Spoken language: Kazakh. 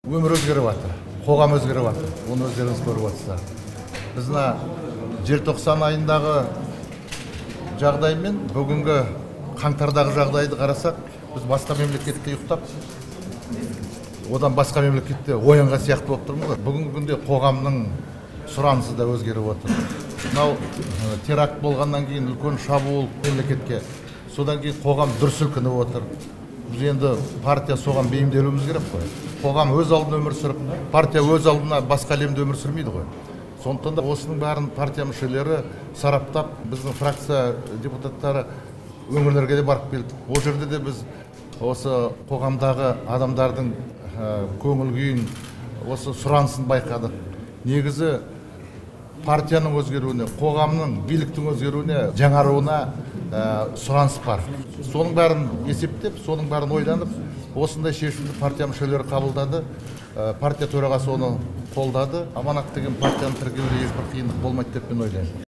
Өмір өзгеріп жатыр, қоғам өзгеріп жатыр, оны өздеріңіз көріп отырсыздар. Біз мына желтоқсан айындағы жағдай мен бүгінгі қаңтардағы жағдайды қарасақ, біз басқа мемлекетте ұйықтап, одан басқа мемлекетте оянған сияқты болып тұрмыз ғой. Бүгінгі күнде қоғамның сұранысы да өзгеріп отыр. Мынау теракт болғаннан кейін үлкен шабуыл мемлекетке, содан кейін қоғам дүр сілкініп отыр. Біз енді партия соған бейімделуіміз керек қой. Қоғам өз алдына өмір сүріп, партия өз алдына басқа әлемде өмір сүрмейді ғой. Сондықтан да осының бәрін партия мүшелері сараптап, біздің фракция депутаттары өңірлерге де барып келдік. Ол жерде де біз осы қоғамдағы адамдардың көңіл күйін, осы сұранысын байқадық. Негізі партияның өзгеруіне, қоғамның, биліктің өзгеруіне, жаңаруына сұраныс бар. Соның бәрін есептеп, соның бәрін ойланып, осындай шешімді партия мүшелері қабылдады. Партия төрағасы оны қолдады. Аманат деген партияны тіркеуде ешбір қиындық болмайды деп мен ойлаймын.